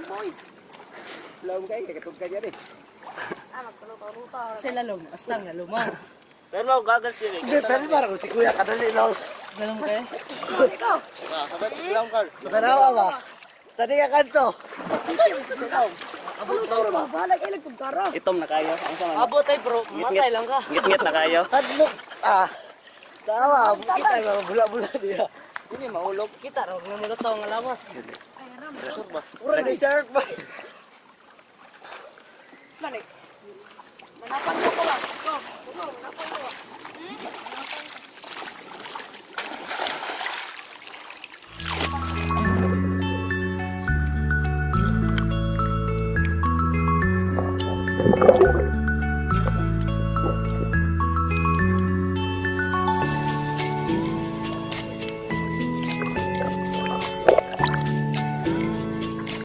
Boy. Lawom kayo, kakatug ka dyan eh. Sa lalong, astang laluma. Pero mo goggles din eh. Hindi, pero parang si Kuya kadali lang. Lalong kayo? Ah, sabay silang car. Tanawa ba? Sa di ka kanto. Abot ba? Balag ay lagtugkara. Itom na kayo. Ang sama. Abot ay bro, matay lang ka. Ngit-ngit na kayo. Hadlok. Ah. Tawa, kita mga bula-bula niya. Hindi mahulog. Kita raw nga mulot nga lawas. Mura ni shark ba? Balik. Manapan mo ko ba? Ko, ko, manapan mo ba?